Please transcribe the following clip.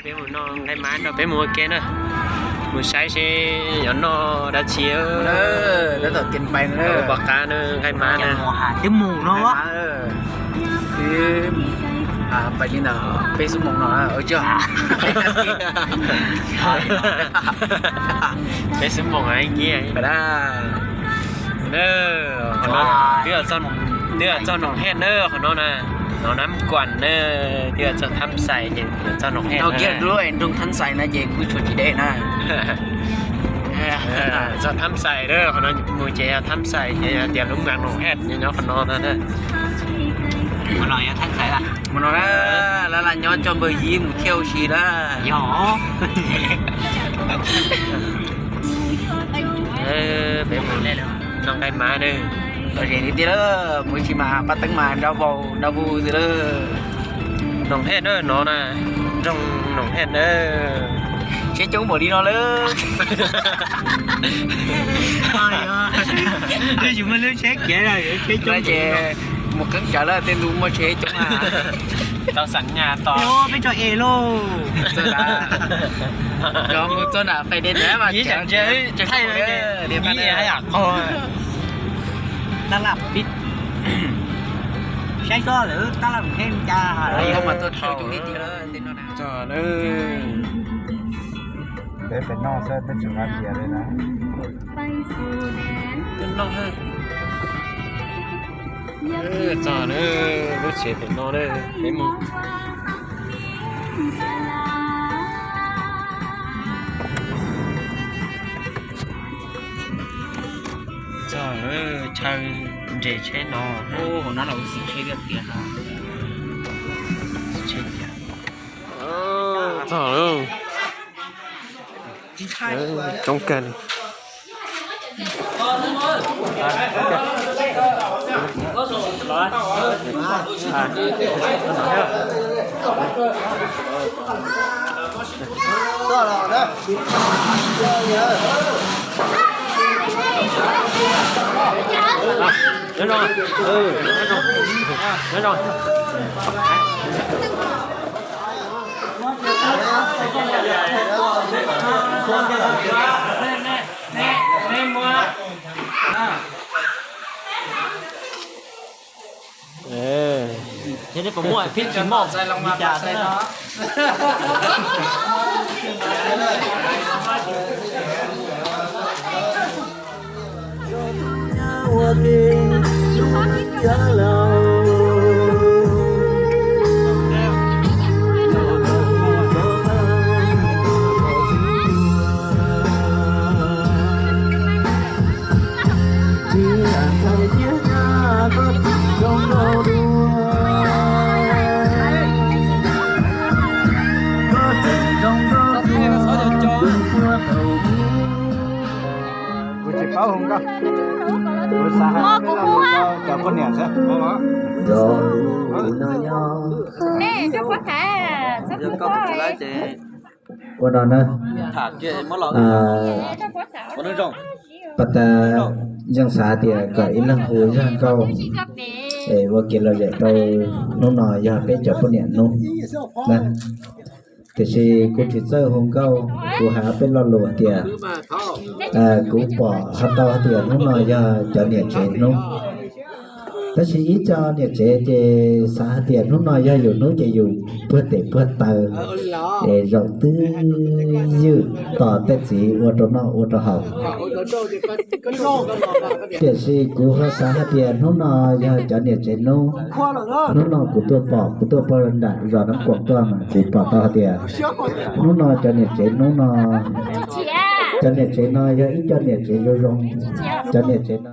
Peb mus noj nqaij mab no, peb mus ua ke na, mus saib seb yuav noj dab tsi. Tab tom ke pais na, pom qab na, nqaij mab na. Twb mus no, twb pais li ntawd peb xuab moos no, peb xuab moos na. Twb txog Noom Hej na, qhov no na, Noom Nam Kuam na, twb txog Thab Xais ces txog Noom Hej. Tau kiag lub nroog Thab Xais na ces kuj tshuav tsis deb na. Txog Thab Xais na, qhov no mus ces yog Thab Xais ces yog tias lub nroog Noom Hej nyob qhov no na. Mus no na, lawv lam nyob coj npawg Yib mus thiaj ua si na. Yog. Peb mus noj nqaij mab na. Lom zem tiag tiag lawm, mus ib chim mas paj teeb mas nrau vau nrau vau xwb lawm. Noom Hej na no na, nroog Noom Hej na. Tsheb coob npaum li no lawm. Twb tsis muaj lub tsheb kiag, tsheb coob ces mus qeeb tsawv lawm, tej ntu muaj tsheb coob na. Tau xam nyas tos peb tso es lauj. Cov mus txog nram fais de nab mas thaij ib yam qhov tab laj pib saib koj lawm tab laj mus thiab cas. Mas tuaj dhau coob li tiag lawm tej no na. Txog lawm. Peb pem noj xwb twb tsis hais tias li na. Txog lawm, lub tsheb pem no na, peb mus. Txog lawm, chaw nres tsheb no. Hauv no los ua xim tsheb tiag tiag. Txog lawm. Coob kawg li. Thiab nej puas muaj phib tsis moj li cas xwb na? Kuv tsis paub hu nkauj, kuv xav hais cov poj niam xwb. Ua no na, pas tas yeej xav tias kom ib leeg hu zaj nkauj es ua kev lom zem rau hnub no yog peb cov poj niam hnub na. Tiam sis kuv tsis txawj hu nkauj, kuv hais peb lo lus tias kuv pom ho tau hais tias hnub no yog cov niam tsev hnub. Tab sis ib co niam tsev ces xav hais tias hnub no yog yus hnub ces yus puag tes puag taw es zaum twj ywm tos tej txiv ua rau noj ua rau haus. Tiam sis kuv ho xav hais tias hnub no yog cov niam tsev hnub. Hnub no kuv tuaj pom, kuv tuaj pog nram zos Nab Kuam tuaj mas kuv pom tau hais tias hnub no cov niam tsev hnub no, cov niam tsev no yog ib co niam tsev zoo zoo. Cov niam tsev no